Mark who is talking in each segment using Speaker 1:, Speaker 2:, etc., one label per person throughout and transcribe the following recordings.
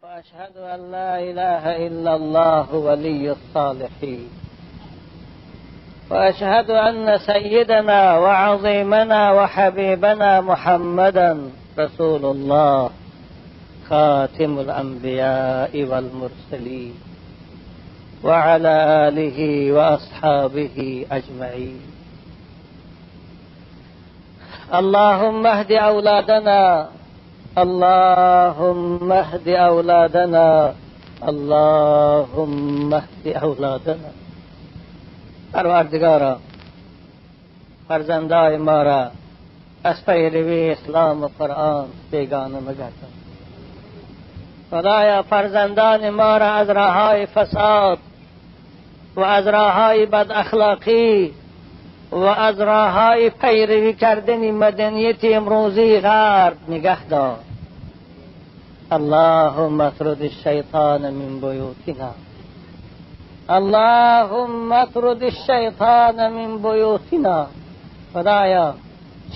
Speaker 1: وأشهد أن لا إله إلا الله ولي الصالحين وأشهد أن سيدنا وعظيمنا وحبيبنا محمدا رسول الله خاتم الأنبياء والمرسلين وعلى آله وأصحابه أجمعين. اللهم اهد أولادنا، اللهم اهد أولادنا، اللهم اهد أولادنا. پروردگارا فرزندای ما را از پیروی اسلام و قرآن بیگانه مگردان. خدایا فرزندان ما را از راههای فساد و از راههای بد اخلاقی و از راههای پیروی کردن مدنیت امروزی غرب نگه دار. اللهم اطرد الشیطان من بیوتنا، اللهم اطرد الشیطان من بیوتنا. خدایا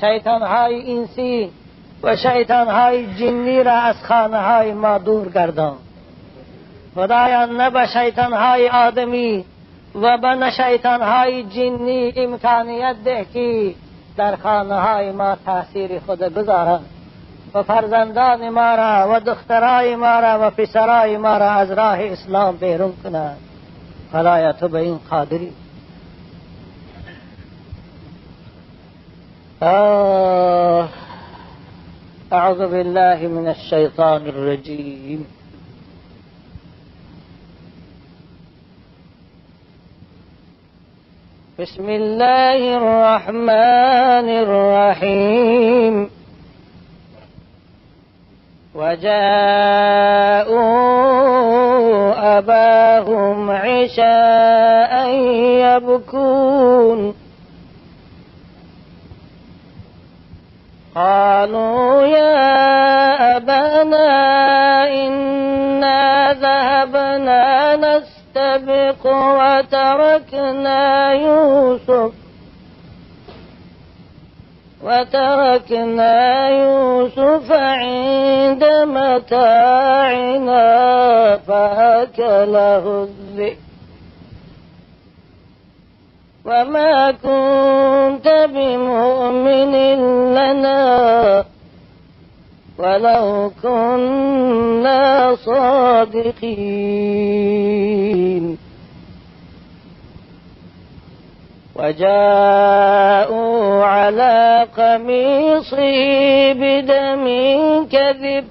Speaker 1: شیطانهای انسی و شیطانهای جنی را از خانه های ما دور گردان. خدایا نه به شیطانهای آدمی و به نه شیطانهای جنی امکانیت ده که در خانه های ما تاثیر خود بگذارند و فرزندان ما را و دخترای ما را و پسرای ما را از راه اسلام بیرون کنند. خدایا تو به این قادری. اعوذ بالله من الشیطان الرجیم. بسم الله الرحمن الرحیم. وجاءوا أباهم عشاء يبكون قالوا يا أبانا إنا ذهبنا نستبق وتركنا يوسف عند متاعنا فأكله الذئب وما كنت بمؤمن لنا ولو كنا صادقين. وجاءوا على قميصه بدم كذب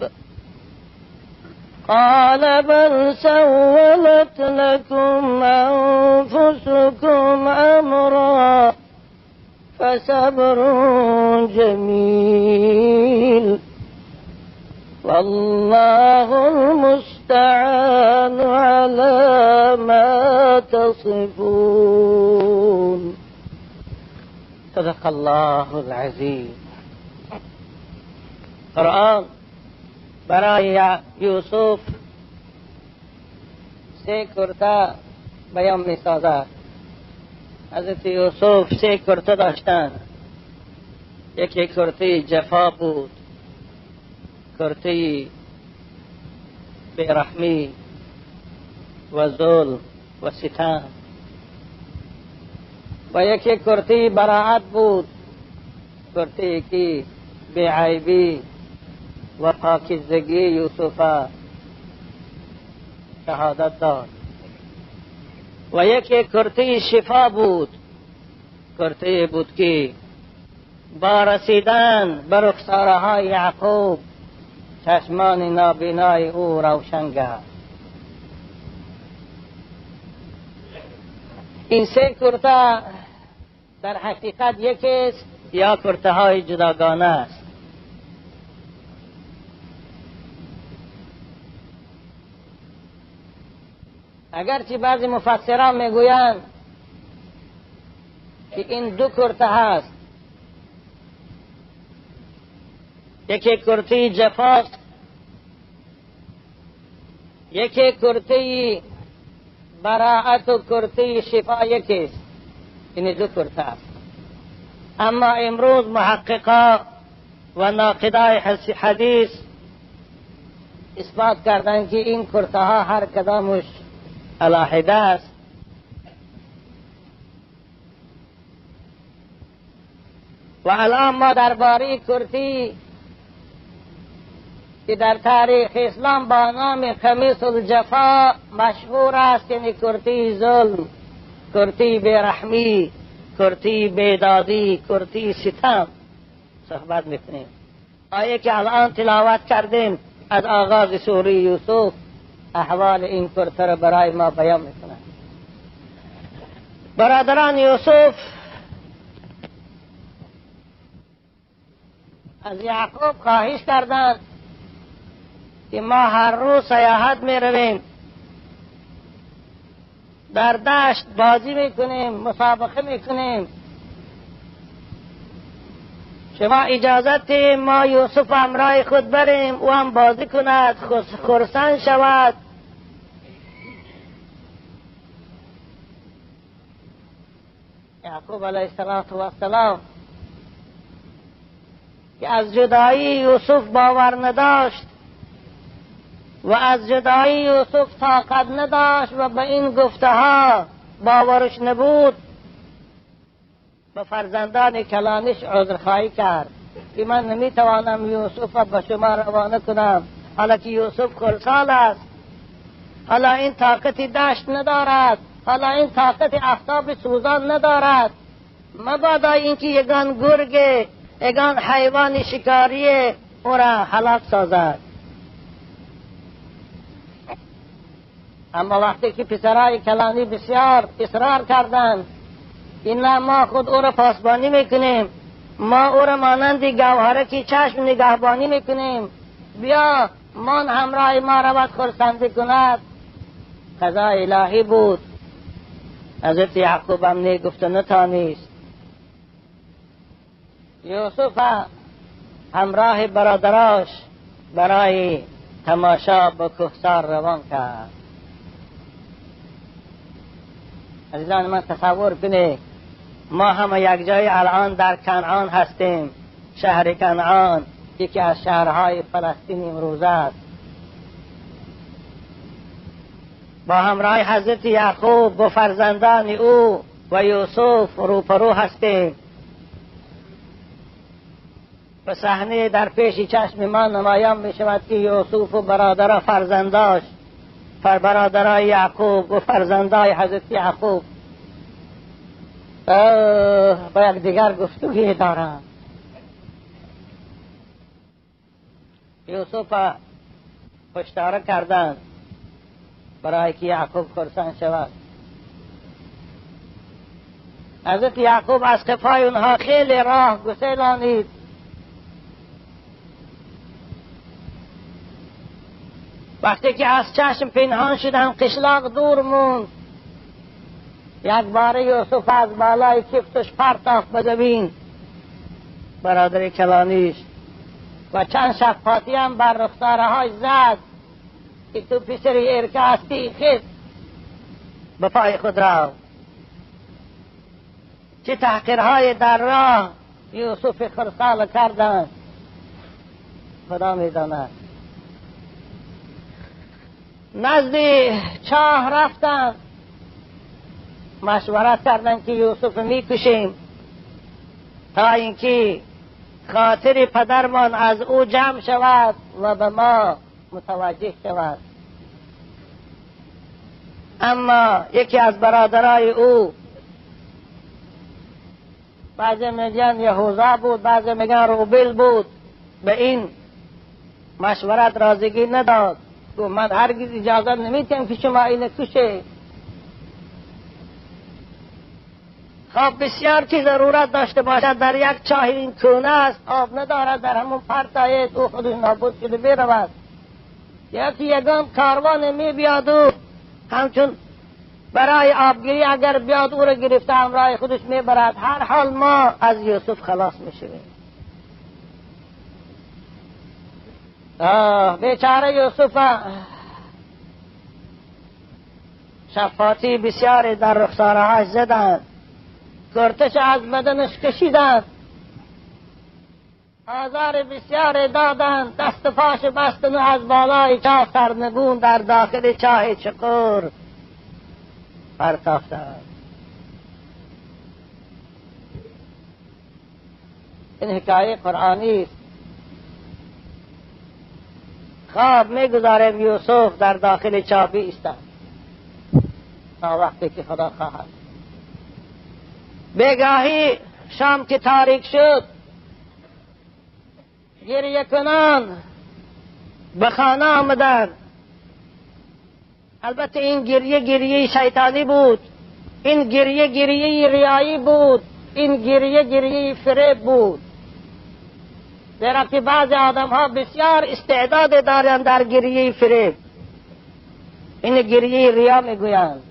Speaker 1: قال بل سولت لكم أنفسكم أمرا فصبر جميل والله المستعان على ما تصفون. صدق الله العظیم. قرآن برای یوسف سه کرته بیان می سازد. حضرت یوسف سه کرته داشتند. یکی کرته جفا بود، کرته بیرحمی و ظلم و ستم، و یکی کرته براعت بود، کرته که بیعیبی و پاکیزگی یوسف شهادت داد، و یکی کرته شفا بود، کرته بود که با رسیدن به رخساره های یعقوب چشمان نابینای او روشن گشت. این سه کرته در حقیقت یکیست یا کرته های جداگانه است؟ اگرچه بعضی مفسران میگویند که این دو کرته هست، یکی کرته جفاست، یکی کرته براعت و کرته شفا یکیست، این دو کرته است. اما امروز محققا و ناقدای حدیث اثبات کردن که این کرته ها هر کدامش علاحده است. و الان ما درباره کرتی که در تاریخ اسلام با نام قمیص الجفا مشهور است، یعنی کرتی ظلم، کرتی بیرحمی، کرتی بیدادی، کرتی ستم صحبت میکنیم. آیه که الان تلاوت کردیم از آغاز سوره یوسف احوال این کرته را برای ما بیان میکنند. برادران یوسف از یعقوب خواهش کردند که ما هر روز سیاحت می رویم، در دشت بازی میکنیم، مسابقه میکنیم، شما اجازت ما یوسف همراه خود بریم، او هم بازی کند، خرسند شود. یعقوب علیه السلام که از جدایی یوسف باور نداشت و از جدایی یوسف طاقت نداشت و به این گفته ها باورش نبود، به فرزندان کلانش عذرخواهی کرد که من نمیتوانم یوسف را به شما روانه کنم، حالا که یوسف خردسال است، حالا این طاقت دشت ندارد، حالا این طاقت آفتاب سوزان ندارد، مبادا اینکه یگان گرگ، یگان حیوان شکاری او را هلاک سازد. اما وقتی که پسرای کلانی بسیار اصرار کردند این ما خود او را پاسبانی میکنیم، ما او را مانند گوهره که چشم نگهبانی میکنیم، بیا مان همراه ما رود خرسندی کند، قضای الهی بود. حضرت یعقوب هم نه گفت نتانیست. یوسف همراه برادراش برای تماشا به کوهسار روان کرد. عزیزان من تصور کنید ما همه یک جای الان در کنعان هستیم. شهر کنعان یکی از شهرهای فلسطین امروز است. با همراه حضرت یعقوب و فرزندان او و یوسف روپرو هستیم. به صحنه در پیش چشم ما نمایان می شود که یوسف و برادر فرزنداش، برادرای یعقوب و فرزندای حضرت یعقوب با یکدیگر گفتگوی دارند. یوسف پشتاره کردند برای که یعقوب خرسند شود. حضرت یعقوب از قفای اونها خیلی راه گسیلانید. وقتی که از چشم پنهان شدن قشلاق دور موند، یک بار یوسف از بالای کفتش پرتافت به زمین برادر کلانیش و چند شفاتی هم بر رخساره های زد که تو پسر ارکه هستی، خیز به پای خود رو. چه تحقیرهای در راه یوسف خرسال کردند خدا میداند. نزد چاه رفتن، مشورت کردن که یوسف میکشیم تا اینکه خاطر پدرمان از او جمع شود و به ما متوجه شود. اما یکی از برادرای او، بعضی میگن یهوذا بود، بعضی میگن روبیل بود، به این مشورت راضیگی نداد. گفت من هرگز اجازه نمیدم که شما اینو کشه. خب بسیار که ضرورت داشته باشد در یک چاه این کونه است، آب ندارد، در همون پرتاید او خودش نابود شده برود. یکی یگان کاروان می بیاد و همچون برای آبگیری اگر بیاد او را گرفته همراه خودش میبرد. هر حال ما از یوسف خلاص میشویم. بیچاره یوسف شفاتی بسیاری در رخسارهاش زدند، کرتش از بدنش کشیدند. آزار بسیار دادند، دست پاش بستن و از بالای چاه سرنگون در داخل چاه چقر پرتافتند. این حکایه قرآنی است. خواب میگذاریم یوسف در داخل چاه بیستد تا وقتی که خدا خواهد. بگاهی شام که تاریک شد، گریه کنان به خانه آمدند. البته این گریه گریه شیطانی بود، این گریه گریه ریایی بود، این گریه گریه فریب بود. زیرا که بعض آدم ها بسیار استعداد دارند در گریه فریب، این گریه ریا میگویند.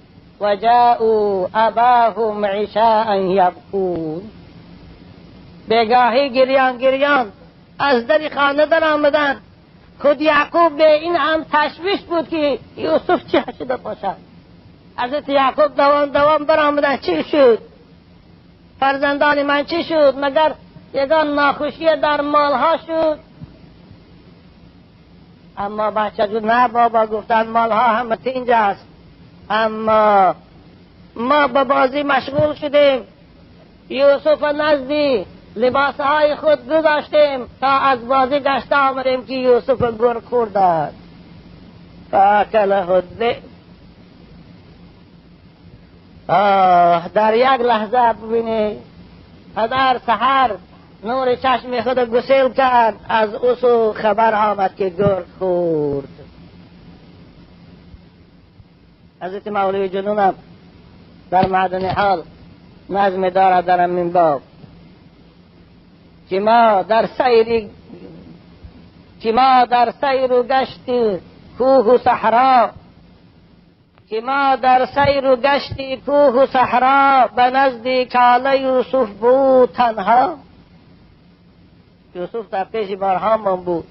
Speaker 1: و جاءوا اباهم عشاء یبکون. بگاهی گریان گریان از در خانه در آمدند. خود یعقوب به این هم تشویش بود که یوسف چه شده باشد. حضرت یعقوب دوام دوام برآمدند، چه شد؟ فرزندان من چه شد؟ مگر یگان ناخوشی در مالها شد؟ اما بچه گفت نه بابا، گفتن مالها همه اینجا است، اما ما به بازی مشغول شدیم، یوسف نزدی لباسهای خود گذاشتیم تا از بازی گشته آمدیم که یوسف گرگ خورده است. فاکله الذئب. آه، در یک لحظه ببینی پدر سحر نور چشم خود گسیل کرد، از او سو خبر آمد که گرگ خورد. حضرت مولوی جنونم در معدن حال نظم دارد در این باب که ما در سیر که ما در سیر و گشت کوه و صحرا، که ما در سیر و گشت کوه و صحرا، به نزد کاله یوسف بود تنها. یوسف در پیش بارها من بود.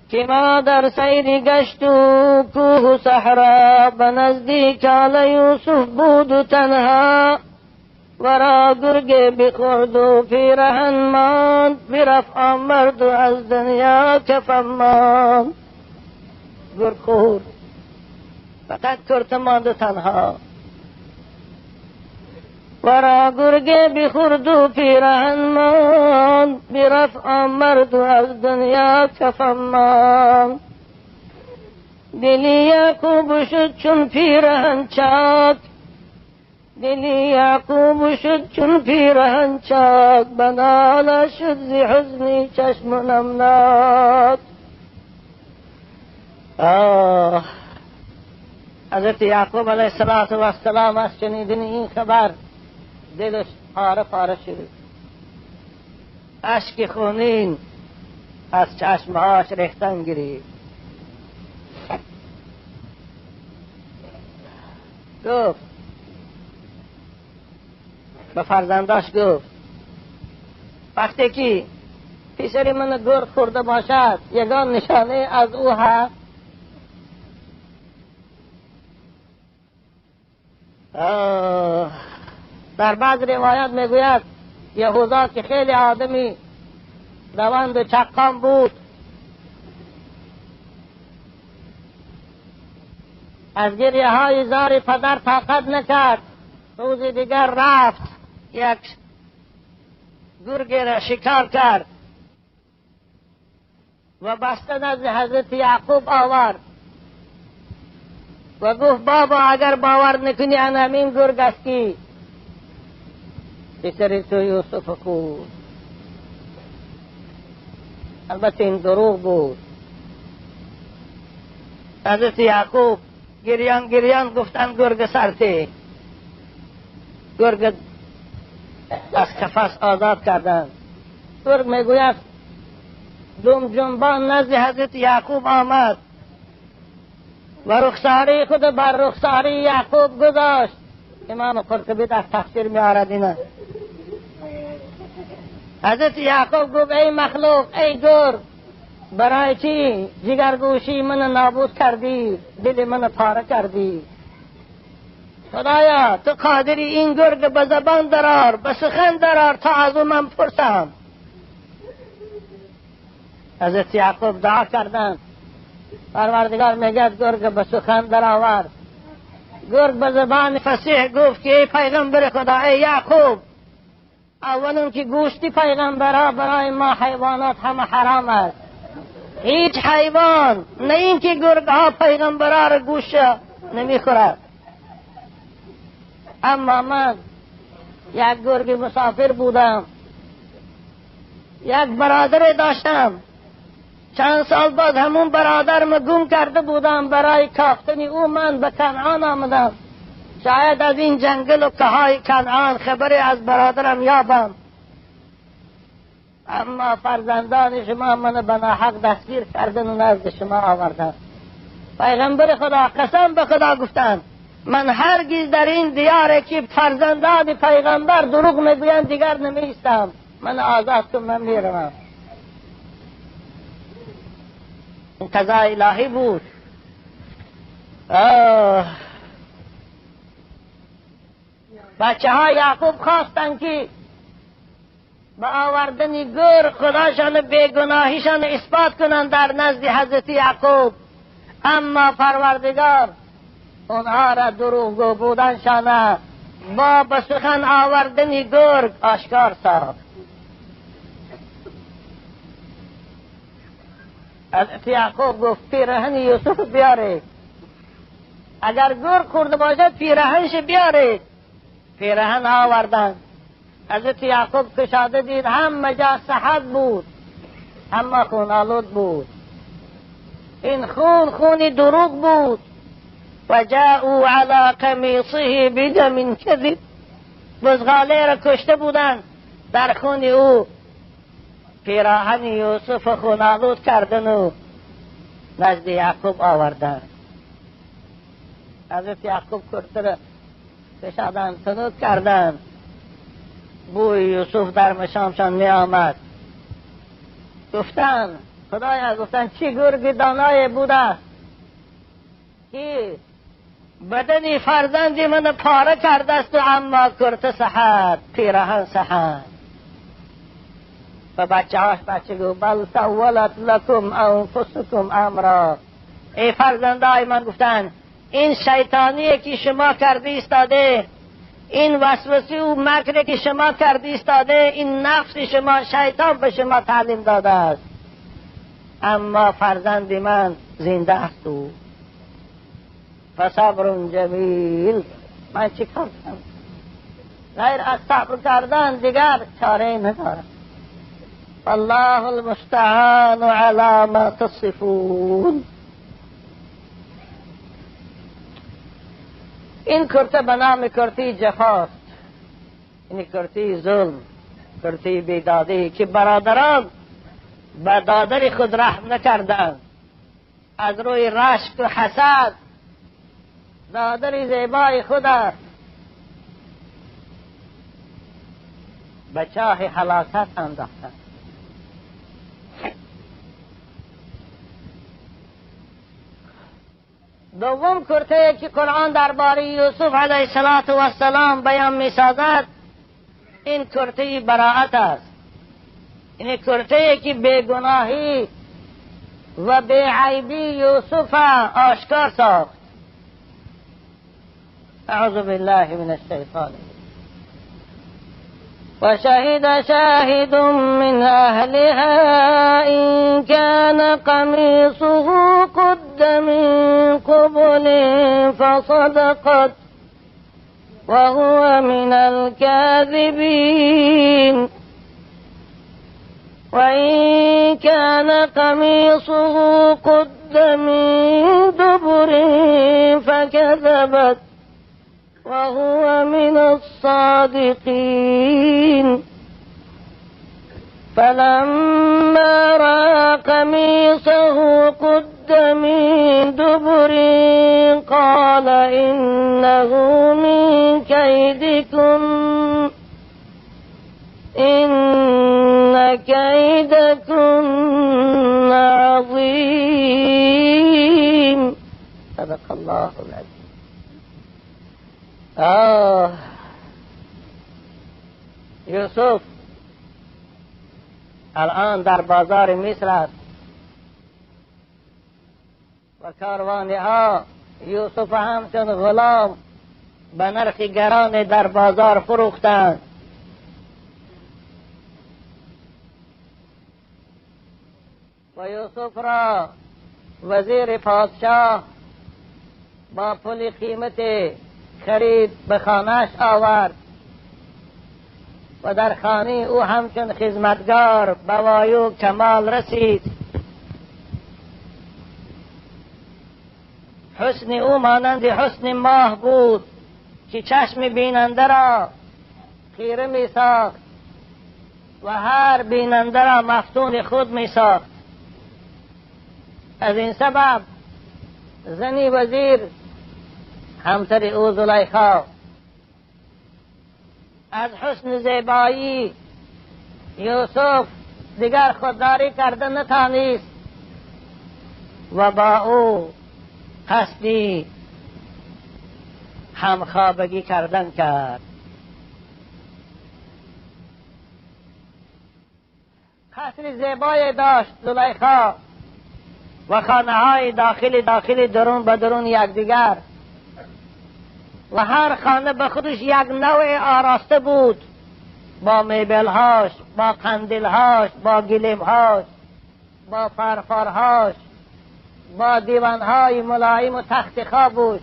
Speaker 1: که ما در سیر گشت و کوه و صحرا، به نزد کاله یوسف بود تنها. ورا گرگ بخورد و پیرهن ماند، برفت آمرد و از دنیا کفن ماند. گرگ خورد، فقط کرت ماند تنها. ورا گرگ بخورد و پیرهن ماند، برفت آمرد و از دنیا کفن ماند. دل یعقوب شد چون پیرهن چاک، دل یعقوب شد چون پیرهن چاک، بناله شد ز حزن چشم نمناک. آه، حضرت یعقوب علیه السلام از شنیدن این خبر دلش پاره پاره شد، اشک خونین از چشمهاش ریختن گرفت. گفت به فرزنداش، گفت وقتی که پسر من گرگ خورده باشد یگان نشانه از او هست؟ در بعض روایت میگوید یهودا که خیلی آدمی دوند و چقان بود، از گریه های زار پدر طاقت نکرد، روز دیگر رفت یک گرگ را شکار کرد و بسته نزد حضرت یعقوب آورد و گفت بابا اگر باور نکنی انا همین گرگ است که پسر تو یوسف خورد. البته این دروغ بود. حضرت یعقوب گریان گریان گفتن گرگ سرته، گرگ از قفس آزاد کردند. گرگ میگوید دم جنبان نزد حضرت یعقوب آمد و رخساری خود بر رخساری یعقوب گذاشت. امام قرطبی در تفسیر میآورد اینا. حضرت یعقوب گفت ای مخلوق، ای گرگ، برای چی جگرگوشی من نابود کردی، دل من پاره کردی؟ خدایا تو قادری این گرگ به زبان درار، به سخن درار تا از او من پرسم. حضرت یعقوب دعا کردند. پروردگار میگد گرگ به سخن درآورد. گرگ به زبان فصیح گفت که ای پیغمبر خدا، ای یعقوب، اولا که گوشت پیغمبرها برای ما حیوانات همه حرام است. هیچ حیوان، نه اینکه گرگ ها پیغمبرها را گوشت نمیخورد. اما من یک گرگ مسافر بودم، یک برادر داشتم. چند سال بعد همون برادرم گم کرده بودم. برای کافتن او من به کنعان آمدم. شاید از این جنگل و کهای کنعان خبری از برادرم یابم. اما فرزندان شما من به ناحق دستگیر کردن و نزد شما آوردن. پیغمبر خدا قسم به خدا گفتند من هرگز در این دیار که فرزندان پیغمبر دروغ میگویند دیگر نمیستم. من آزاد کن، من میروم. این قضا الهی بود. بچه ها یعقوب خواستند که با آوردن گرگ خداشان بیگناهیشان اثبات کنند در نزد حضرت یعقوب. اما پروردگار اونها را دروغگو بودنشان با به سخن آوردن گرگ آشکار ساخت. حضرت یعقوب گفت پیرهن یوسف بیارید، اگر گرگ خورده باشد پیرهنش بیارید. پیرهن آوردند. حضرت یعقوب کشاده دید همه جا صحت بود، اما خون آلود بود. این خون خون دروغ بود. و جاءوا علی قمیصه بدم کذب. بزغاله را کشته بودند، در خون او پیراهن یوسف خون آلود کردن و نزد یعقوب آوردند. حضرت یعقوب کرته را کشادند، تنک کردند. بوی یوسف در مشامشان می آمد. گفتند خدایا، گفتند چی گرگ دانای بوده که بدن فرزند من پاره کرده است و اما کرته صحت، پیراهن صحت. و بچه هاش بچه گفت بل سولت لکم انفسکم امرا. ای فرزندای من، گفتند این شیطانیه که شما کرده ایستاده، این وسوسه و مکری که شما کرده ایستاده، این نفس شما شیطان به شما تعلیم داده است. اما فرزند من زنده است او. فصبر جمیل. من چی کار کنم؟ غیر از صبر کردن دیگر چاره ندارم. والله المستعان علی ما تصفون. این کرته به نام کرته جفاست، این کرته ظلم، کرته بیدادی که برادران به دادر خود رحم نکردند. از روی رشک و حسد دادر زیبای خود به چاه هلاکت انداختند. دوم کرته که قرآن درباره یوسف علیه السلام بیان می‌سازد این کرته براعت است. این کرته که بیگناهی و بیعیبی یوسف آشکار ساخت. اعوذ بالله من الشیطان. وشهد شاهد من أهلها إن كان قميصه قد من قبل فصدقت وهو من الكاذبين وإن كان قميصه قد من دبر فكذبت وهو من الصادقين فلما رأى قميصه قد من دبر قال إنه من كيدكن إن كيدكن عظيم. صدق الله العظيم. یوسف الان در بازار مصر است. و کاروانی ها یوسف همچون غلام به نرخ گران در بازار فروختند. و یوسف را وزیر پادشاه با پول قیمت خرید به خانه‌اش آورد و در خانه او همچون خدمتگار به وایو کمال رسید. حسن او مانند حسن ماه بود که چشم بیننده را خیره می ساخت و هر بیننده را مفتون خود می ساخت. از این سبب زنی وزیر همسر او زلیخا از حسن زیبایی یوسف دیگر خودداری کرده نتانست و با او قصدی همخوابگی کردن کرد. قصر زیبایی داشت زلیخا و خانه های داخل درون به درون یکدیگر و هر خانه به خودش یک نوع آراسته بود، با میبلهاش، با قندیلهاش، با گلیمهاش، با فرفارهاش، با دیوانهای ملایم و تخت خوابش.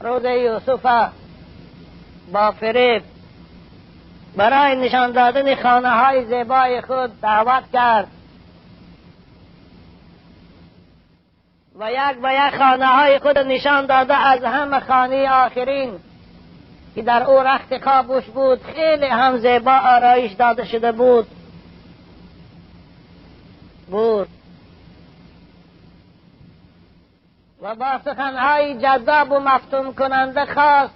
Speaker 1: روز یوسف با فریب برای نشان دادن خانه های زیبای خود دعوت کرد و یک به یک خانه های خود نشان داده. از همه خانه آخرین که در او رخت خوابش بود خیلی هم زیبا آرایش داده شده بود و با سخنهای جذاب و مفتون کننده خواست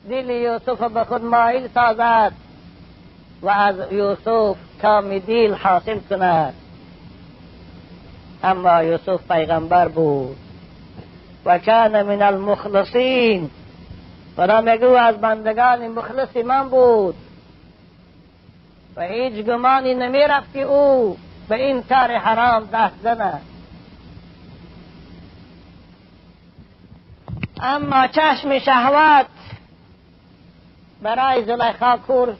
Speaker 1: دل یوسف به خود مایل سازد و از یوسف کام دل حاصل کند. اما یوسف پیغمبر بود و کان من المخلصین. خدا میگو از بندگان مخلص من بود و هیچ گمانی نمیرفت که او به این کار حرام دست زند. اما چشم شهوت برای زلیخا کور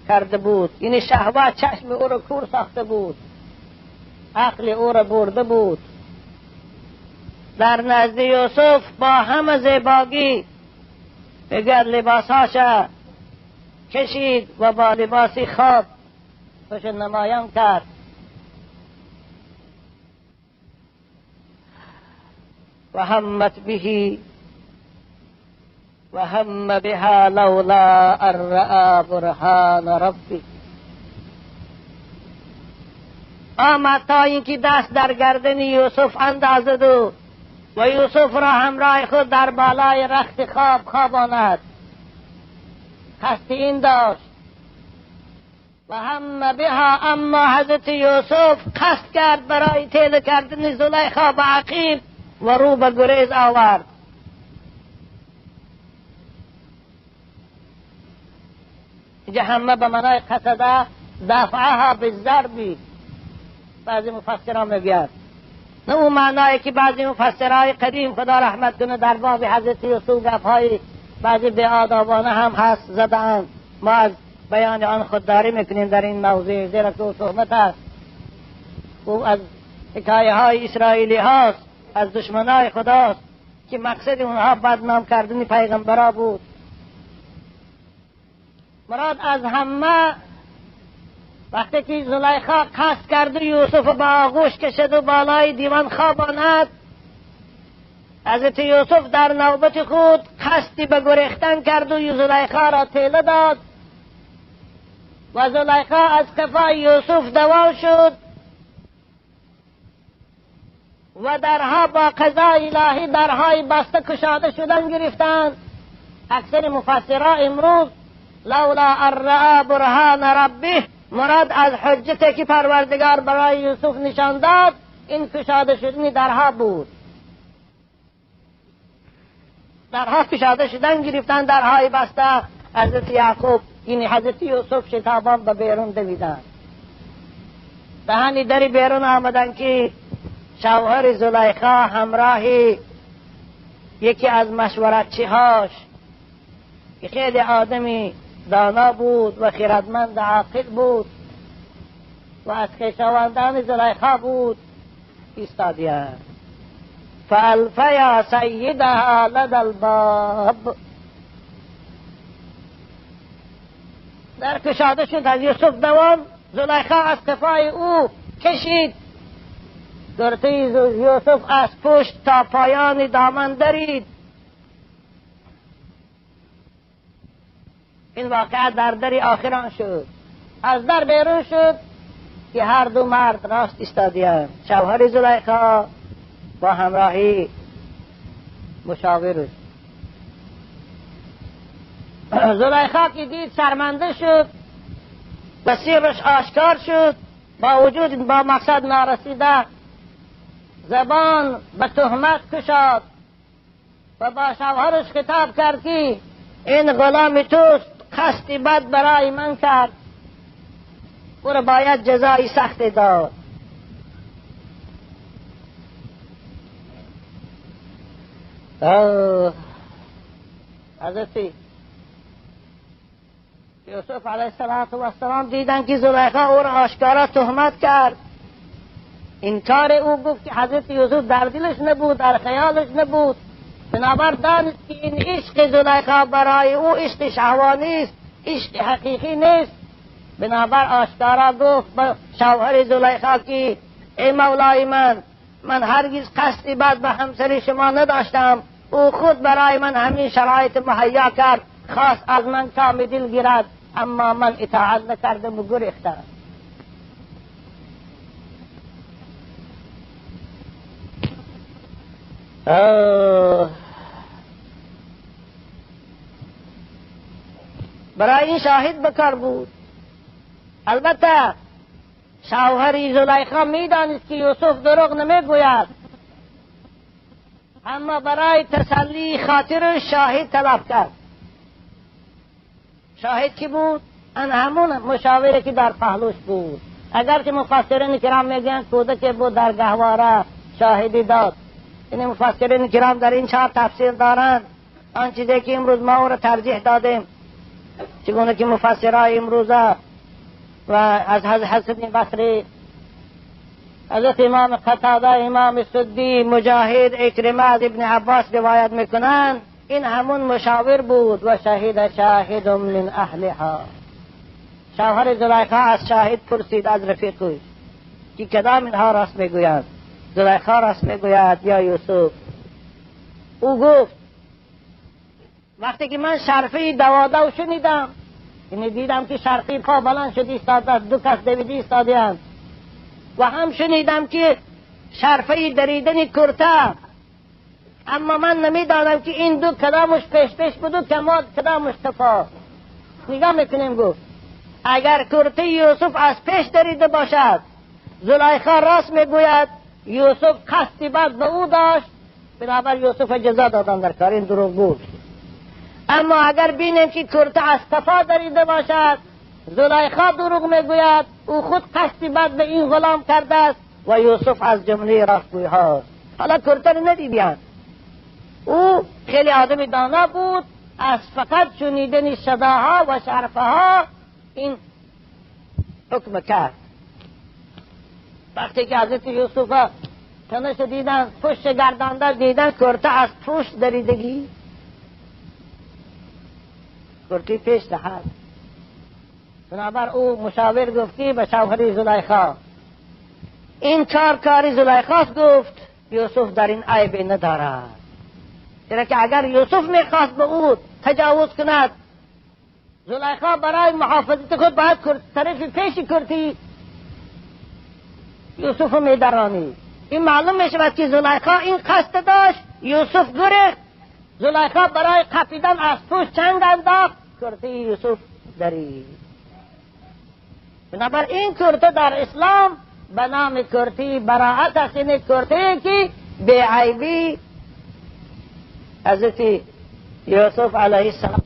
Speaker 1: کرده بود، یعنی شهوت چشم او را کور ساخته بود، عقل او را برده بود. در نزد یوسف با همه زیباگی بگر لباسهاش کشید و با لباسی خواب خوش نمایان کرد. و همت به و هم بها لولا ان رأى برهان ربه. آمد تا اینکه دست در گردن یوسف اندازد و یوسف را همراه خود در بالای رخت خواب خواباند. قصد این داشت و هم بها. اما حضرت یوسف قصد کرد برای تیله کردن زلیخا به عقیب و رو به گریز آورد. اینجا همه به معنای قصده دفعها بالضرب بعضی مفسران میگویند، نه اون معنایی که بعضی مفسرهای قدیم خدا رحمت کنه در باب حضرت یوسف گپهای بعضی بی‌آدابانه هم هست زده‌اند. ما از بیان آن خودداری میکنیم در این موضوع، زیرا که او تهمت است، او از حکایه های اسرائیلی هاست، از دشمنای خداست که مقصد اونها بدنام کردن پیغمبرا بود. مراد از همه وقتی که زلیخا قصد کرد و یوسف به آغوش کشد و بالای دیوان خواباند، حضرت یوسف در نوبت خود قصدی به گریختن کرد و زلیخا را تیله داد و زلیخا از قفای یوسف دوا شد و درها با قضای الهی درهای بسته کشاده شدن گرفتند. اکثر مفسرا امروز لولا ان رأى برهان ربه مراد از حجتی که پروردگار برای یوسف نشان داد این کشاده شدن درها بود. درها کشاده شدن گرفتن، درهای بسته. حضرت یعقوب یعنی حضرت یوسف شتابان به بیرون دویدند. دهانی دری بیرون آمدن که شوهر زلیخا همراه یکی از مشورتچیهاش که خیلی آدمی دانا بود و خردمند عاقل بود و از خویشاوندان زلیخا بود ایستادیند. فألفیا سیدها لدی الباب، در کشاده شد از یوسف دوام، زلیخا از قفای او کشید، کرته یوسف از پشت تا پایان دامن درید. این واقعه در دری آخران شد. از در بیرون شد که هر دو مرد راست ایستادیند، شوهر زلیخا با همراهی مشاورش. زلیخا که دید شرمنده شد و سرش آشکار شد، با وجود با مقصد نارسیده زبان به تهمت کشاد و با شوهرش خطاب کرد که این غلام توست، قصد بد برای من کرد، او را باید جزای سخت داد. حضرت یوسف علیه السلام دیدن که زلیخا او را آشکارا تهمت کرد. این کار او گفت که حضرت یوسف در دلش نبود، در خیالش نبود، بنابر دانست که این عشق زلیخا برای او عشق شهوانی است، عشق حقیقی نیست. بنابر آشکارا گفت به شوهر زلیخا که ای مولای من، من هرگز قصد بد به همسر شما نداشتم، او خود برای من همین شرایط مهیا کرد، خواست از من کام دل گیرد، اما من اطاعت نکردم و گریختم. برای این شاهد بکار بود. البته شوهر زلیخا میدانست که یوسف دروغ نمیگوید، اما برای تسلی خاطر شاهد طلب کرد. شاهد کی بود؟ ان همون مشاوره که در پهلوش بود. اگر که مفسرین کرام میگن کودک بود در گهواره شاهدی داد، این مفسرین کرام در این چهار تفسیر دارند. آن چیزی که امروز ما او را ترجیح دادیم، چگونه که مفسرای امروزه و از حسن بصری، حضرت امام قتاده، امام سدی، مجاهد، عکرمه از ابن عباس روایت میکنند، این همون مشاور بود. و شهید شاهد من اهلها. شوهر زلیخا از شاهد پرسید، از رفیقش، که کدام اینها راست میگویند، زلیخا راست میگوید یا یوسف؟ او گفت وقتی که من شرفه دوادو شنیدم، یعنی دیدم که شرفه پا بلند شد ایستاده، دو کس دویده ایستاده‌اند، و هم شنیدم که شرفه دریدن کرته، اما من نمیدانم که این دو کدامش پیش پیش بود و کدامش تفا. نگاه میکنیم، گفت اگر کرته یوسف از پیش دریده باشد، زلیخا راست میگوید، یوسف قصد بد به او داشت، بنابر یوسف جزا دادن در کار، این دروغ بود. اما اگر بینیم که کرته از تفا دریده باشد، زلیخا دروغ میگوید، او خود قصد بد به این غلام کرده است و یوسف از جمله راستگوی هاست. حالا کرته رو ندیدیم، او خیلی آدم دانا بود، از فقط شنیدن صداها و شرفه ها این حکم کرد. وقتی که حضرت یوسف تنش دیدن، پشت گردانده دیدن کرته از پشت دریدگی، کرتی پیش دهد. بنابر او مشاور گفتی به شوهر زلیخا این کار کاری زلیخاست. گفت یوسف در این عیب ندارد، چرا که اگر یوسف میخواست به او تجاوز کند، زلیخا برای محافظت خود باید طرف پیش کرتی یوسف میدرانی. این معلوم میشود که زلیخا این قصد داشت، یوسف گریخت، زلیخا برای قپیدن از پشت چنگ انداخت، کرتی یوسف درید. بنابر این کرته در اسلام به نام کرتی براعت است، این کرتی که بی‌عیبی حضرت یوسف علیه السلام.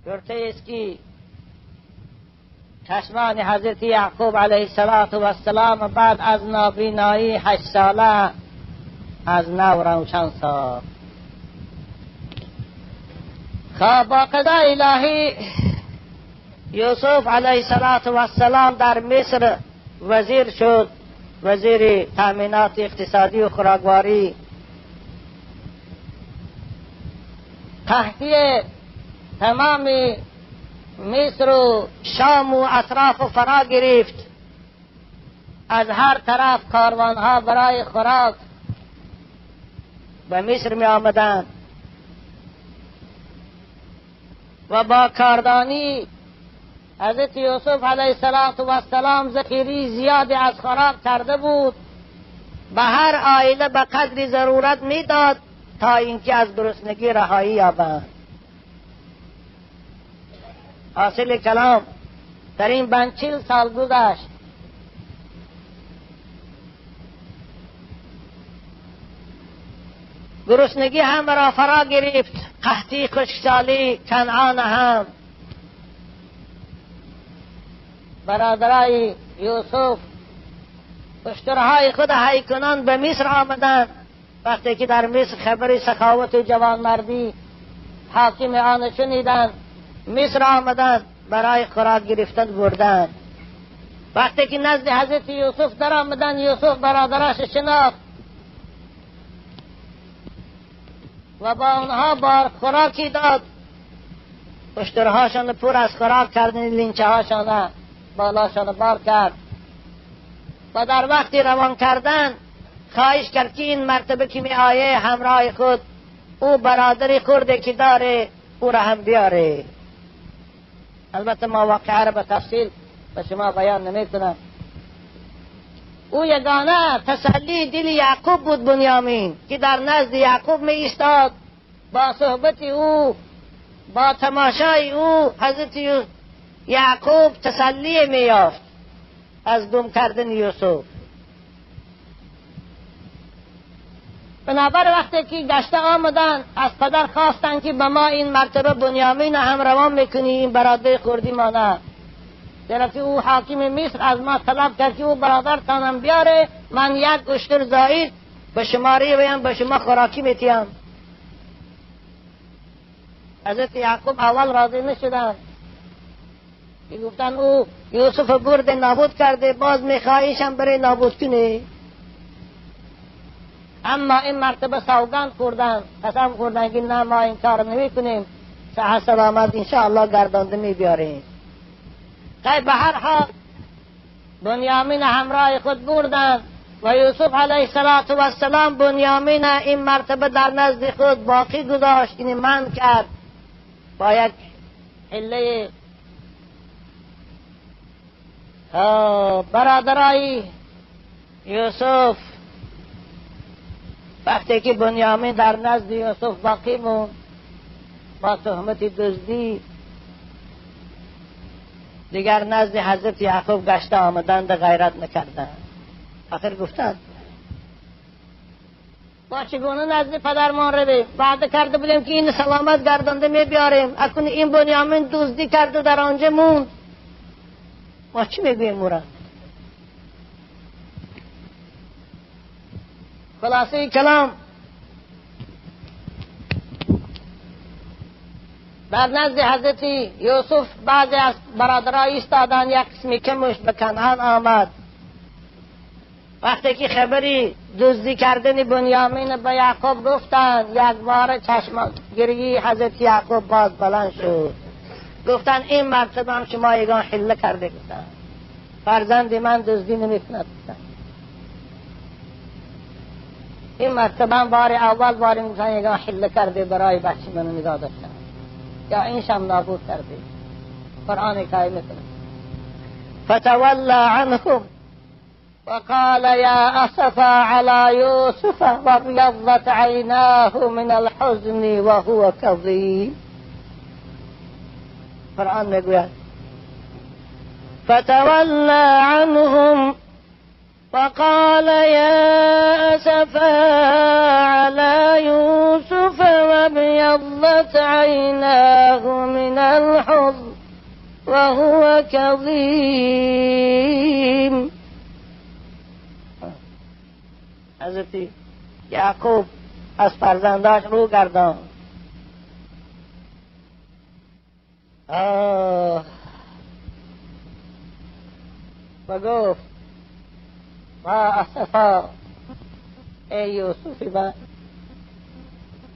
Speaker 1: گفته است که چشمان حضرت یعقوب علیه السلام بعد از نابینایی 8 ساله از نو روشن ساخت. خب با قضای الهی یوسف علیه السلام در مصر وزیر شد، وزیر تأمینات اقتصادی و خوراکواری. قحطی تمام مصر و شام و اطراف و فرا گرفت. از هر طرف کاروانها برای خوراک به مصر می آمدند و با کاردانی حضرت یوسف علیه السلام ذخیره زیادی از خوراک کرده بود، به هر عائله به قدر ضرورت میداد تا اینکه از گرسنگی رهایی یابند. حاصل کلام در این بند 40 سال گذشت. گرسنگی هم را فرا گرفت، قحطی، خشکسالی، کنعان هم. برادرای یوسف اشترهای خود هی کنان به مصر آمدند. وقتی که در مصر خبر سخاوت و جوانمردی حاکم آن شنیدند، مصر آمدند، برای خوراک گرفتن بردند. وقتی که نزد حضرت یوسف در آمدند، یوسف برادرش شناخت و با آنها بار خوراکی داد. اشترهاشان پر از خوراک کردن، لینچه هاشان بالاشان بار کرد و در وقتی روان کردن خواهش کرد که این مرتبه که می آیه همراه خود او برادر خورده که داره او را هم بیاره. البته ما واقعه را به تفصیل به شما بیان نمی کنم. او یگانه تسلی دل یعقوب بود، بنیامین، که در نزد یعقوب می ایستاد. با صحبت او، با تماشای او، حضرت یعقوب تسلی می یافت از گم کردن یوسف. بنابر وقتی که گشته آمدن از پدر خواستن که به ما این مرتبه بنیامین هم روان میکنی، این برادر خوردی ما نه، زیرا که او حاکم مصر از ما طلب کرد که او برادر تانم بیاره، من یک اشتر زائد به شماره ویم به شما خوراکی میتیم. حضرت یعقوب اول راضی نشدن، گفتن او یوسف برد نابود کرده، باز میخواهیشم بره نابود کنه. اما این مرتبه سوگند خوردن، قسم خوردن که نه ما این کار نمی کنیم، صحت سلامت انشاءالله گردانده می بیاریم. به هر حال بنیامین همراه خود بردن و یوسف علیه السلام بنیامین این مرتبه در نزد خود باقی گذاشت، این من کرد با یک حله. برادرای یوسف وقتی که بنیامین در نزد یوسف باقی موند با تهمت دزدی، دیگر نزد حضرت یعقوب گشته آمدند و غیرت نکردند. آخر گفتند ما چگونه نزد پدرمان رویم؟ وعده کرده بودیم که این سلامت گردانده می بیاریم، اکنون این بنیامین دزدی کرد و در آنجا موند، ما چی میگوییم او را؟ خلاصه کلام در نزد حضرت یوسف بعضی از برادرها ایستادند، یک قسمی کمش به کنعان آمد. وقتی که خبری دزدی کردن بنیامین به یعقوب گفتند، یک بار چشم گریه حضرت یعقوب باز بلند شد. گفتند این مرتبه هم شما یگان حله کرده، گفتند فرزند من دزدی نمیکند. گفتند این مرتبه هم بار اول بار گفتن یگان حله کرده برای بچه منو نگاه داشتن یا این شم نابود کرده. قرآن کریم میکنه فتولى عنهم وقال يا أسفا على يوسف وابيضت عيناه من الحزن وهو كظيم. قرآن میگوید فتولى عنهم وقال يا أسفا على يوسف وابيضت فابيضت عيناه من الحزن وهو كظيم. حضرت یعقوب از فرزنداش رو گردان. و گفت ما اسفا، ای یوسف من،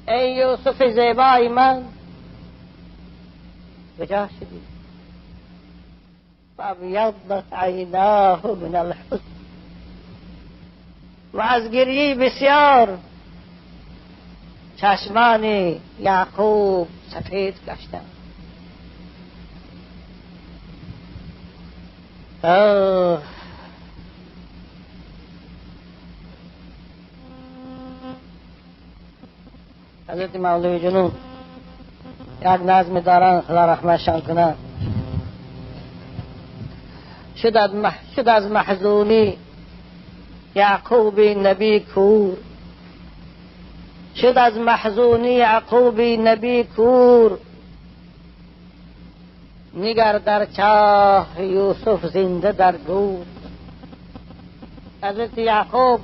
Speaker 1: ای یوسف زیبای من، کجا شدی؟ فابیضت عیناه من الحزن. و از گریه بسیار چشمان یعقوب سفید گشتند. حضرت مولوی جنوب یک نظم دارند، خدا رحمتشان کند. شد از محزونی یعقوب نبی کور، شد از محزونی یعقوب نبی کور، نگر در چاه یوسف زنده در گور. حضرت یعقوب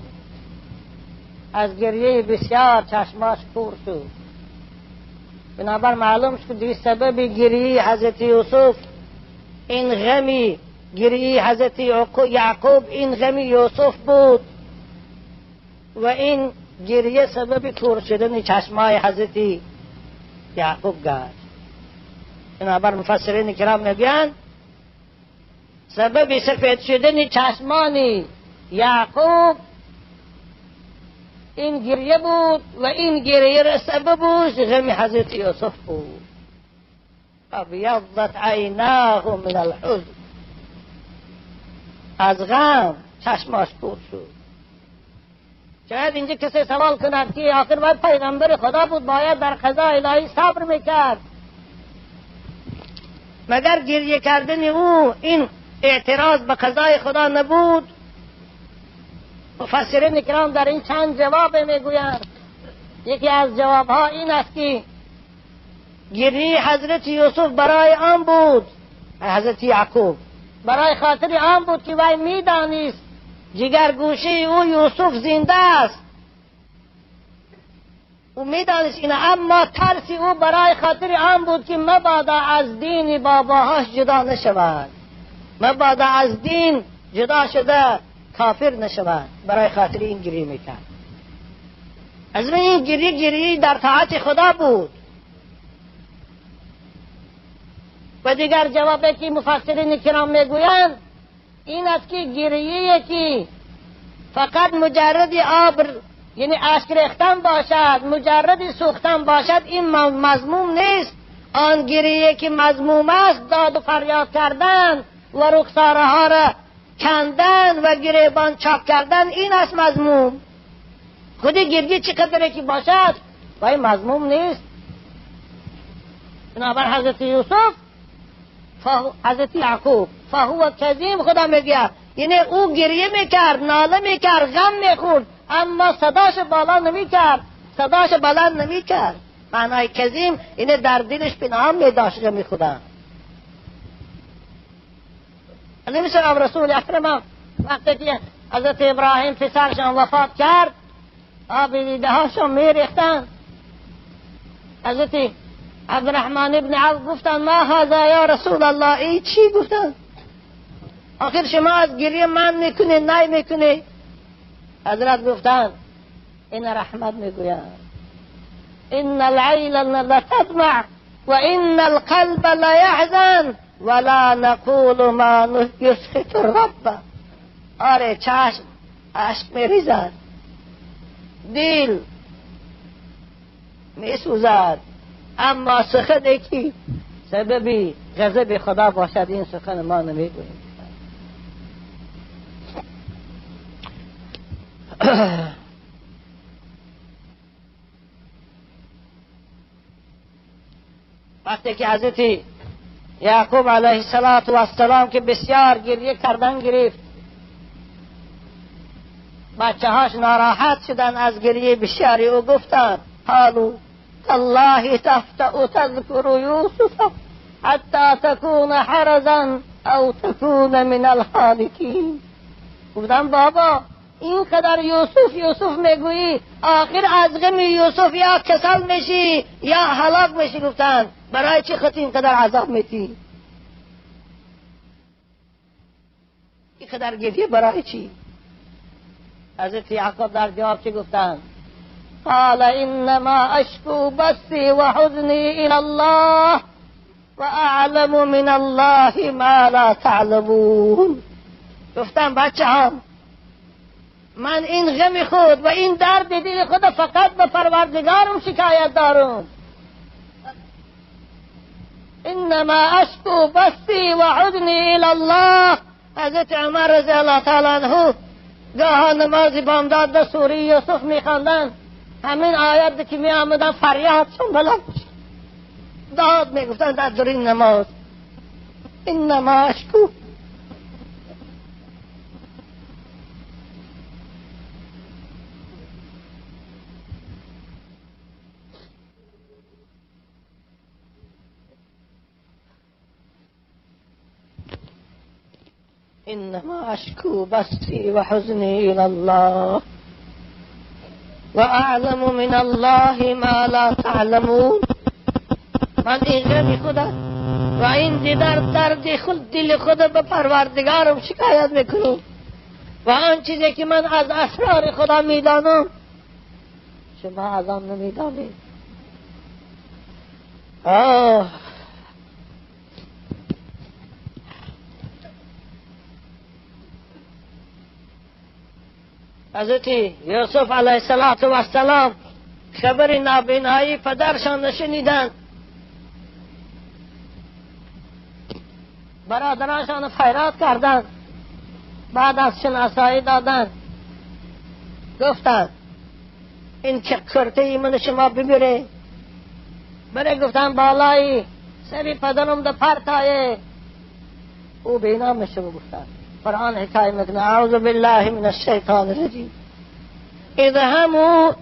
Speaker 1: از گریه بسیار چشماش کور شد. بنابر معلوم شد که سبب گریه حضرت یوسف این غمی گریه حضرت یعقوب این غمی یوسف بود و این گریه سبب کور شدن چشمای حضرت یعقوب گشت. بنابر مفسرین کرام میگن سبب سفید شدن چشمان یعقوب این گریه بود و این گریه را سببش غم حضرت یوسف بود. ابیضت عیناه من الحزن، از غم چشماش کور شد. شاید اینجا کسی سوال کند که آخر باید پیغمبر خدا بود، باید در قضا الهی صبر میکرد، مگر گریه کردن او این اعتراض به قضای خدا نبود؟ مفسرین کرام در این چند جواب میگویند. یکی از جوابها این است که گریه حضرت یوسف برای آن بود، حضرت یعقوب برای خاطر آن بود که وی میدانست جگرگوشه او یوسف زنده است، او میدانست اینه، اما ترس او برای خاطر آن بود که مبادا از دین باباهاش جدا نشود، مبادا از دین جدا شده کافر نشود، برای خاطر این گریه میکرد. از این گریه گریه در طاعت خدا بود. و دیگر جوابی که مفسرین کرام میگویند این است که گریه که فقط مجرد آب یعنی اشک ریختن باشد، مجرد سوختن باشد، این مذموم نیست. آن گریه که مذموم است داد و فریاد کردن و رخساره ها را کندن و گریبان چاک کردن، این است مذموم. خود گریه چقدره که باشد و این مذموم نیست. بنابر حضرت یوسف حضرت یعقوب فهو کظیم، خدا میگه یعنی او گریه میکرد، ناله میکرد، غم میخورد، اما صداش بالا نمیکرد، صداش بلند نمیکرد. معنای کظیم اینه در دلش پنهان میداشت غم خدا. نمیشه رسول اکرم وقتی که حضرت ابراهیم پسرشان وفات کرد، آب دیده هاشون میریختن. حضرت عبدالرحمن ابن عوف گفتن ما هذا یا رسول الله، ای چی گفتن؟ آخر شما از گریه من میکنی نای میکنی؟ حضرت گفتن این رحمت میگوید، ان العین لتدمع و ان القلب لیحزن ولا نقول ما یسخط الرب. آره چشم اشک میریزد، دل میسوزد، اما سخن که سبب غضب خدا باشد این سخن ما نمیگوییم. وقتی که حضرت یعقوب علیه السلام که بسیار گریه کردن گرفت، بچه هاش ناراحت شدن از گریه بسیاری او، گفتند قالوا تالله تفتأ تذكر يوسف حتى تكون حرزا او تكون من الهالكین. گفتم بابا اینقدر یوسف یوسف میگویی، آخر از غم یوسف یا کسل میشی یا هلاک میشی. گفتن برای چی خود اینقدر عذاب میتی؟ اینقدر گریه برای چی؟ حضرت یعقوب در جواب چی گفتن؟ قال انما اشکو بثی و حزنی الی الله و اعلم من الله ما لا تعلمون. گفتم بچه هم من این غم خود و این درد دل خود فقط به پروردگارم شکایت دارم. انما اشکو بثی و حزنی الی الله. حضرت عمر رضی الله تعالی عنه گاها نماز بامداد در سوره یوسف میخواندند، همین آیات که می آمدن فریادشون بلند داد میگفتند در این نماز انما اشکو. انما اشکو بثی و حزنی الی الله و اعلم من الله ما لا تعلمون. من این غم خدا و این درد خود دل خود به پروردگارم شکایت میکنم و آن چیزی که من از اسرار خدا میدانم شما از آن نمیدانید. آه حضرت یوسف علیه السلام خبر نابینایی پدرشان نشنیدند، برادرانشان فریاد کردند، بعد از شناسایی دادند، گفتند این که کرته من شما ببره بره. گفتند بالای سری پدرم ده پرتایه او بینا میشه. گفتند قرآن حکایت میکنه اعوذ بالله من الشیطان الرجیم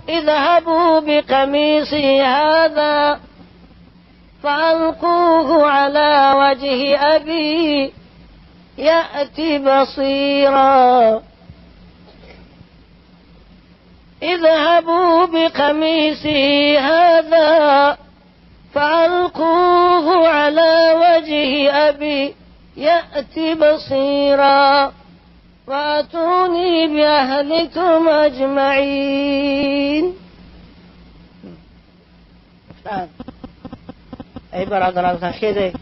Speaker 1: اذهبوا بقمیصی هذا فألقوه على وجه أبي يأتي بصيرا. اذهبوا بقميصي هذا فألقوه على وجه أبي يأتي بصيرا وأتوني بأهلكم أجمعين. ای برادران خیلی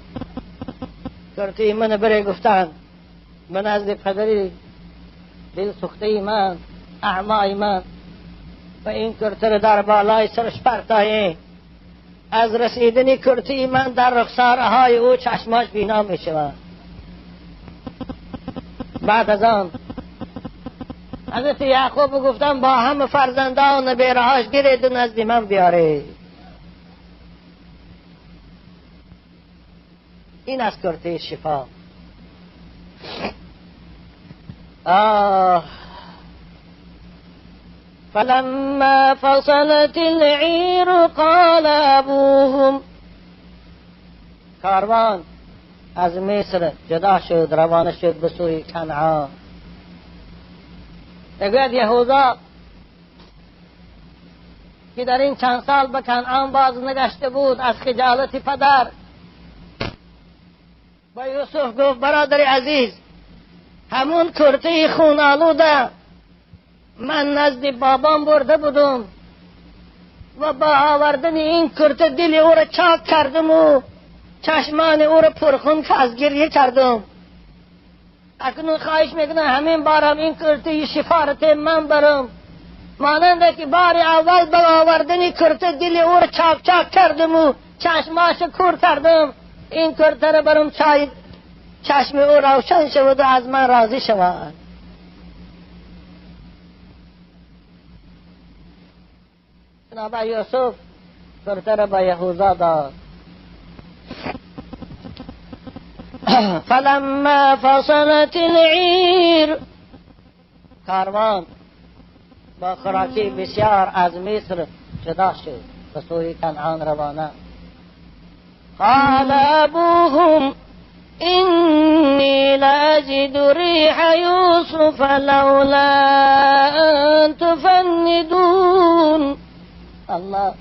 Speaker 1: کرتی من بره گفتن من از پدری دل سخته من اعمای من و این کرته در بالای سرش پرتایه، از رسیدن کرتی من در رخسارهای او چشماش بینا می شود. بعد از آن حضرت یعقوب گفتن با همه فرزندان بیرهاش گیرید و نزد من بیاره. این از کرته شفا. آه فلما فصلت العیر قال ابوهم. کاروان از مصر جدا شد، روانه شد به سوی کنعان. میگوید یهوذا که در این چند سال به کنعان باز نگشته بود از خجالت پدر، با یوسف گفت برادر عزیز همون کرته خون آلوده من نزد بابام برده بودم و با آوردن این کرته دل او را چاک کردم و چشمان او را پرخون که از گریه کردم. اکنون خواهش میکنم همین بارم این کرته شفارت من برم، مانند که بار اول با آوردن کرته دل او را چاک چاک کردم و چشماش کور کردم، این کرته را برم چای چشم او روشن شود و از من راضی شود. جناب یوسف کرته را به یهوذا داد. فلما فصلت العیر، کاروان با خوراکی بسیار از مصر جدا شد. به سوی کنعان روانه. قال ابوهم إني لأجد ريح يوسف لولا أن تفندون. الله،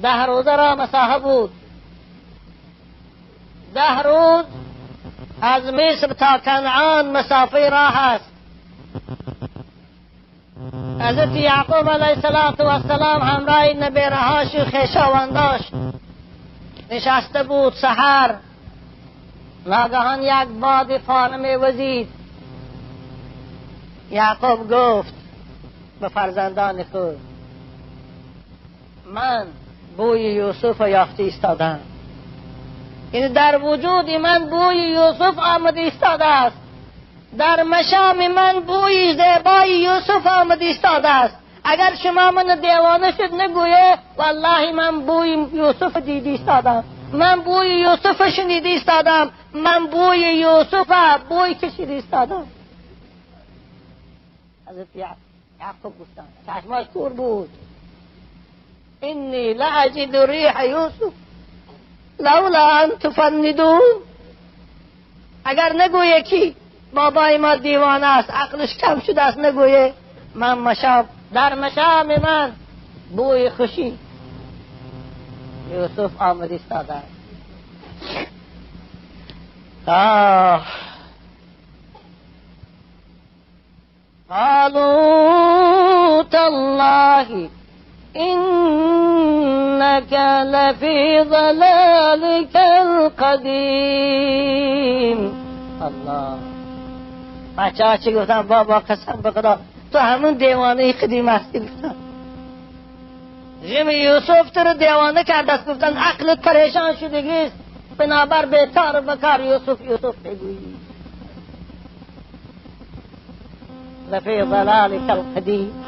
Speaker 1: 10 روزه را مساحه بود. 10 روز از مصر تا کنعان مسافه راه است. حضرت یعقوب علیه السلام همراه نبیرهاش و خویشاونداش نشسته بود. سحر ناگهان یک باد فارم وزید. یعقوب گفت به فرزندان خود من بوی یوسف یافته ایستادم، یعنی در وجود من بوی یوسف آمده ایستاده است، در مشام من بوی زیبای یوسف آمده ایستاده است. اگر شما من دیوانه شد نگویه والله من بوی یوسف دیده ایستادم، من بوی یوسف شنیده ایستادم، من بوی یوسف بوی کشیده ایستادم. حضرت یعقوب گفتن چشماش کور بود، انی لاجد ریح یوسف لولا ان تفندون. اگر نگویه کی بابای ما دیوانه است، عقلش کم شده است، نگویه من مشام، در مشام من بوی خوشی یوسف آمد ایستاده است. قالوا تالله إنك لفي ضلالك القدیم. الله، بچه ها چی گفتن؟ بابا قسم به خدا تو همون دیوانه قدیم هستی. گفتن غم یوسف تو رو دیوانه کرده است. گفتن عقلت پریشان شدگیست، بنابر بیکار بکار یوسف یوسف بگویی. لفی ضلالک القدیم.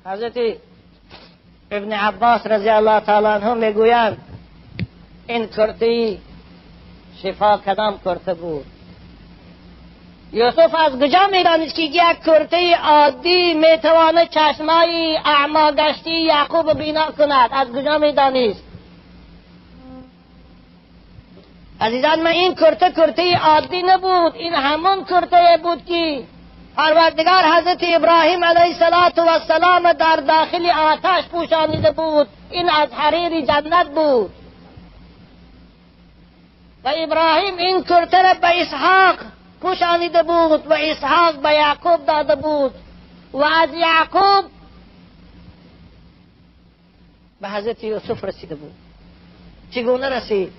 Speaker 1: حضرت ابن عباس رضی الله تعالی عنه میگویند این کرتی شفا کدام کرته بود؟ یوسف از کجا میدانست که یک کرته عادی میتواند چشمای اعما گشتی یعقوب بینا کند؟ از کجا میدانست؟ عزیزان من این کرته کرته عادی نبود، این همون کرته بود که پروردگار حضرت ابراهیم علیه السلام در داخل آتش پوشانیده بود. این از حریر جنت بود و ابراهیم این کرته را به اسحاق پوشانیده بود و اسحاق به یعقوب داده بود و از یعقوب به حضرت یوسف رسیده بود. چگونه رسید؟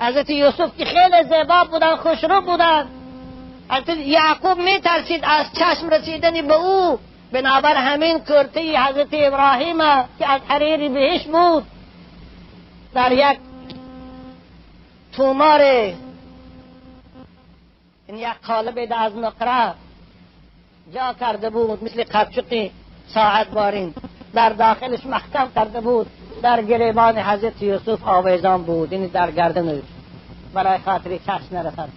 Speaker 1: حضرت یوسف که خیلی زیبا بودن، خوشرو بودن، حضرت یعقوب می ترسید از چشم رسیدن به او، بنابر همین کرته حضرت ابراهیم که از حریر بهش بود در یک تومار، این یک قالب از نقره جا کرده بود، مثل قبچق ساعت بارین در داخلش محکم کرده بود، در گریبان حضرت یوسف آویزان بود، این در گردن برای خاطر چشم نرسد.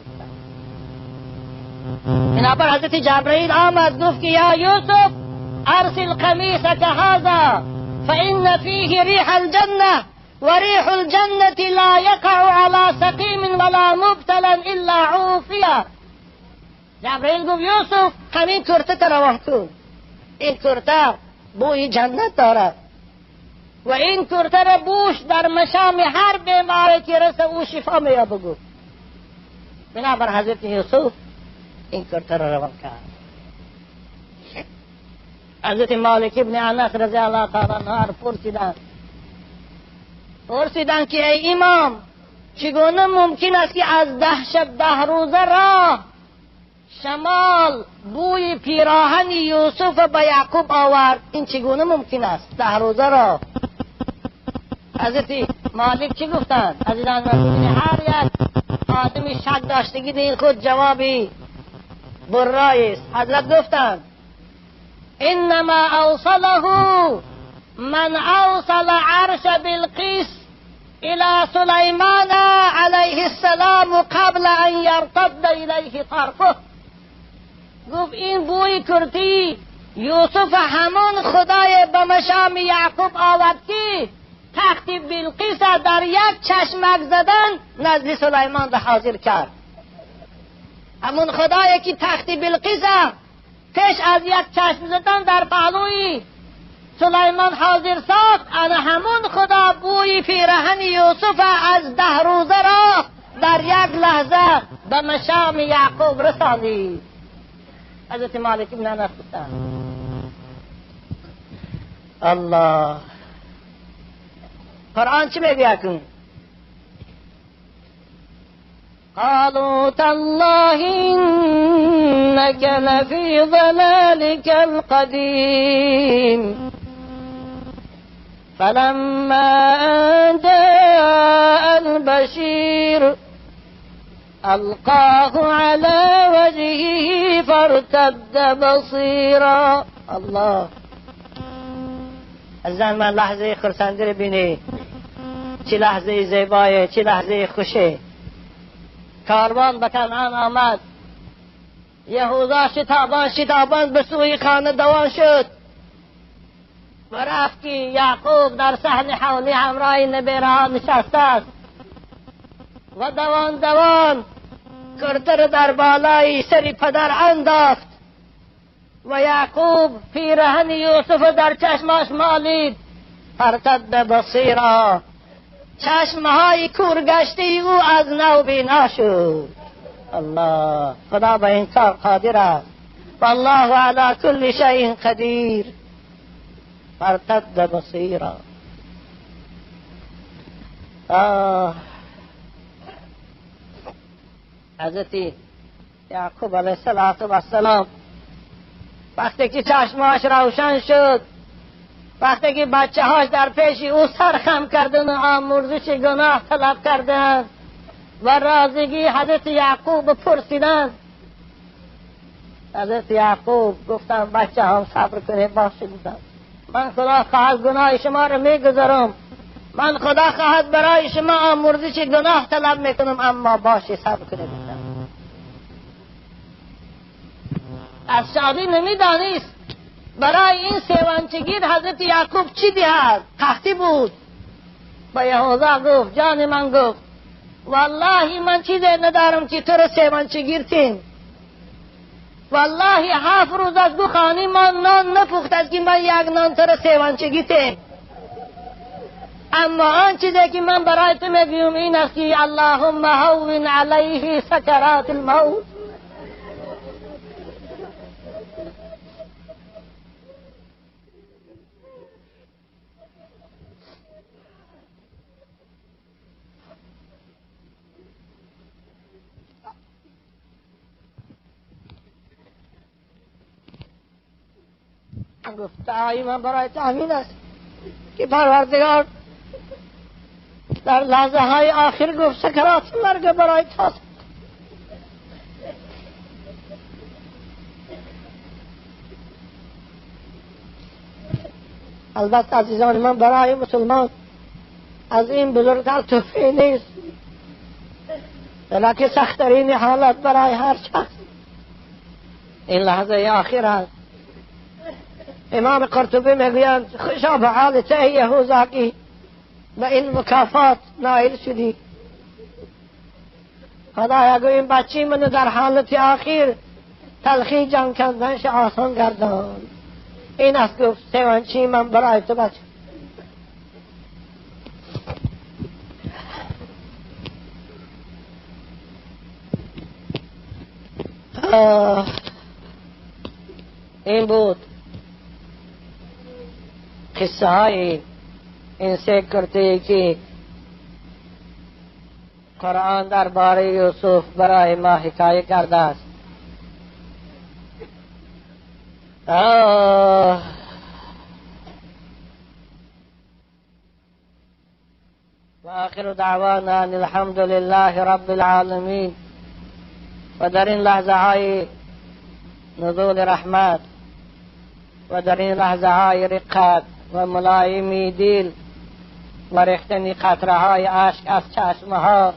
Speaker 1: بنابر حضرت جبرئیل آمد گفت که یا یوسف ارسل قمیصك هذا فإن فيه ريح الجنة وريح الجنة لا يقع على سقيم ولا مبتلا إلا عوفيا. جبرئیل گفت یوسف همین کرته روان کن، این کرته بوی جنت دارد و این کرته را بوش در مشام هر بیماری که رسه او شفا میابه. گفت بنابر حضرت یوسف این کرته را روان کرد. حضرت مالک ابن انس رضی الله تعالی عنه پرسیدند که ای امام چگونه ممکن است که از 10 شب 10 روزه راه شمال بوی پیراهن یوسف به یعقوب آورد؟ این چگونه ممکن است 10 روزه را؟ حضرت مالک چی گفتند؟ عزیزان هر یک آدمی شک داشتگی این خود جوابی برای است. حضرت گفتند انما اوصله من اوصل عرش بلقیس إلى سليمان علیه السلام قبل ان یرتد الیه طرفه. گفت این بوی کرتی یوسف همان خدای به مشام یعقوب آورد که تخت بلقیس در یک چشمک زدن نزد سلیمان حاضر کرد. همون خدایی که تخت بلقیس پیش از یک چشم زدن در پهلوی سلیمان حاضر ساخت، انا همون خدا بوی پیرهن یوسف از 10 روزه را در یک لحظه به مشام یعقوب رسانید. حضرت مالک بن انس گفتند الله. قرآن چی میگوید؟ قالوا تالله إنك لفي ضلالك القديم فلما أن جاء البشير ألقاه على وجهه فارتد بصيرا. الله عزیزان من لحظه خرسندی رو بینی، چه لحظه زیبایه، چه لحظه خوشه. کاروان به کنعان آمد، یهوذا شتابان شتابان به سوی خانه دوان شد و رفت که یعقوب در صحن حولی همراه نبیره‌ها نشسته است و دوان دوان کرته در بالای سر پدر انداخت و یعقوب پیرهن یوسف در چشماش مالید. فارتد بصیرا، چشمهای کورگشته او از نو بینا شد. الله، خدا به این کار قادر است. والله علی کل شیء قدیر. فارتد بصیرا. حضرت یعقوب علیه السلام وقتی که چشمهاش روشن شد، وقتی که بچه هاش در پیش او سرخم کردن و آمرزش گناه طلب کردن و رازگی حضرت یعقوب پرسیدن، حضرت یعقوب گفتن بچه هم صبر کنه، باشه بودن، من خدا خواهد گناه شما رو میگذارم، من خدا خواهد برای شما آمرزش گناه طلب میکنم، اما باشه صبر کنه. بودن از شادی نمیدانست برای این سیوانچگیر حضرت یعقوب چی دهد. قحطی بود. با یهوذا گفت جان من، گفت والله من چیزی ندارم که تو رو سیوانچگیر تیم. والله 7 روز از دو خانه ما نان نپخت است که من یک نان تو رو سیوانچگی تیم. اما آن چیزی که من برای تو میگویم این است که اللهم هون علیه سکرات الموت. گفت دعای من برای تأمین است که پروردگار در لحظه های آخر گفت سکرات مرگ برای تاست. البته عزیزان من برای مسلمان از این بزرگتر تحفه نیست، بلکه سخت‌ترین حالت برای هر شخص این لحظه آخر است. امام قرطبی میگویند خوشا به حال ته یهوذا که به این مکافات نایل شدی. خدایا گو این بچی من در حالت آخر تلخی جان کندنش آسان گردان. این است گفت سوانچی من برای تو بچه. این بود قصه های این سه کرده که قرآن درباره یوسف برای ما حکایه کرده است. و آخر دعوانا ان الحمد لله رب العالمین. و در این لحظه های نزول رحمت و در این لحظه های رقت و ملایمی دل و ریختن قطره های اشک از چشمها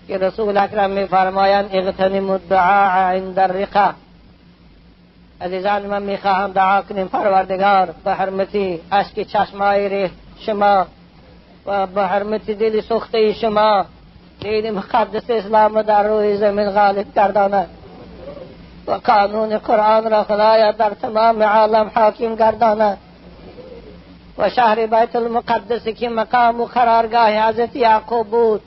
Speaker 1: که رسول اکرم میفرمایند اغتنم الدعاء عند الرقه. عزیزان من میخواهم دعا کنیم پروردگار به حرمتی اشک چشمهای ریخت شما و به حرمت دل سوخته شما دین مقدس اسلام در روی زمین غالب گرداند و قانون قرآن را خدایا در تمام عالم حاکم گرداند و شهر بیت المقدس که مقام و قرارگاه حضرت یعقوب بود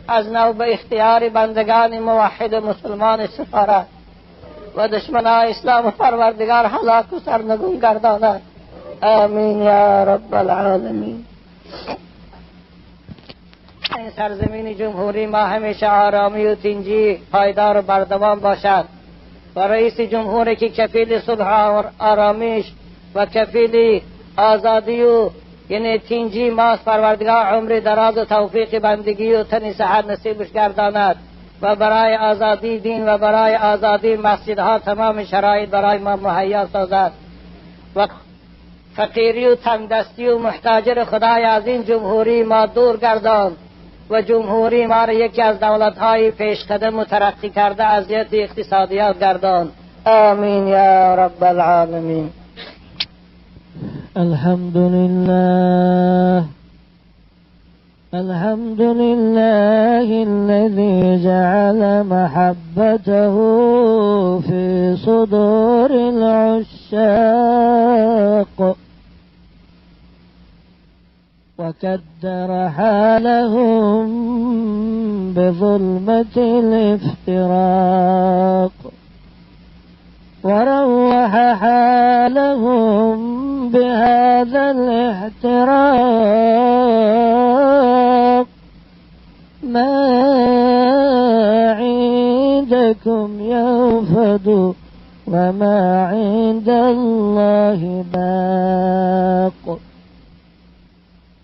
Speaker 1: از نو به اختیار بندگان موحد مسلمان سفارت و دشمنان اسلام پروردگار هلاک و سرنگون گرداند. آمین یا رب العالمین. این سرزمین جمهوری ما همیشه آرامی و تنجی پایدار و بردوام باشد و رئیس جمهوری که کفیل صلح آرامیش و کفیل آزادی و یعنی تنجی ماست پروردگار عمر دراز و توفیق بندگی و تن صحت نصیبش گرداند و برای آزادی دین و برای آزادی مسجدها تمام شرایط برای ما مهیا سازد و فقیری و تنگدستی و محتاجر خدای از این جمهوری ما دور گردان و جمهوری ما را یکی از دولت‌های پیشقدم و ترقی کرده از جهت اقتصادیات گردان. آمین یا رب العالمین.
Speaker 2: الحمد لله الحمد لله الذي جعل محبته في صدور العشاق وكدر حالهم بظلمة الافتراق وروح حالهم بهذا الاحتراق. ما عندكم ينفد وما عند الله باق.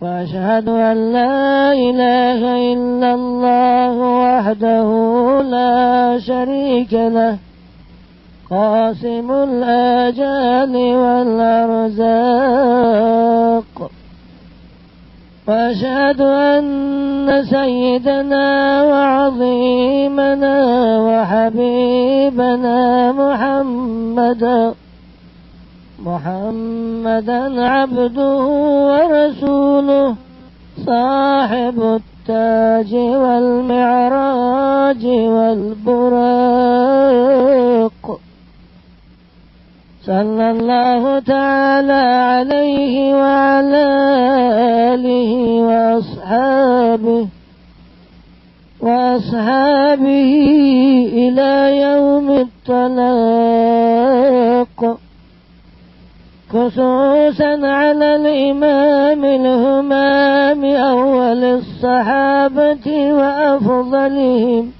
Speaker 2: وأشهد أن لا إله إلا الله وحده لا شريك له قاسم الآجال والأرزاق. وأشهد أن سيدنا وعظيمنا وحبيبنا محمدا عبده ورسوله صاحب التاج والمعراج والبراق، صلى الله تعالى عليه وعلى آله وأصحابه إلى يوم الطلاق، خصوصا على الإمام الهمام أول الصحابة وأفضلهم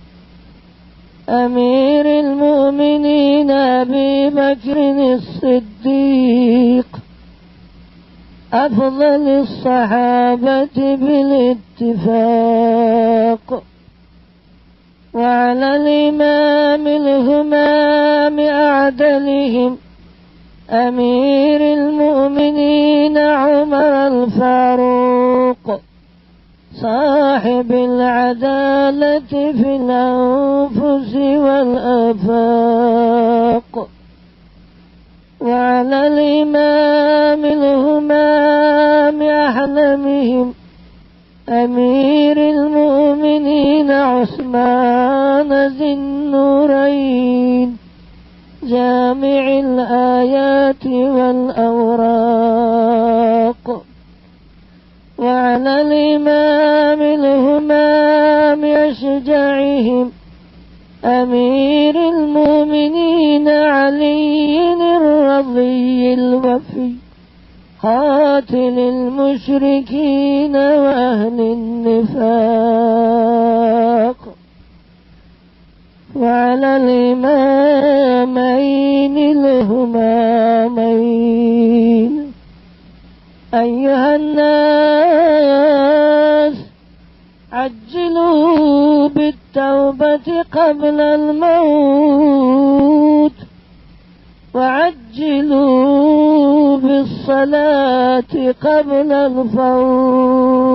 Speaker 2: أمير المؤمنين أبي بكر الصديق، أفضل الصحابة بالاتفاق، وعلى الإمام الهمام أعدلهم أمير المؤمنين عمر الفاروق صاحب العدالة في الأنفس والآفاق، وعلى الإمام الهمام أحلمهم أمير المؤمنين عثمان ذي النورين جامع الآيات والأوراق، وعلى الإمام الهمام أشجعهم أمير المؤمنين علي الرضي الوفي قاتل المشركين وأهل النفاق، وعلى الإمامين الهمامين. أيها الناس، عجلوا بالتوبة قبل الموت، وعجلوا بالصلاة قبل الفوت.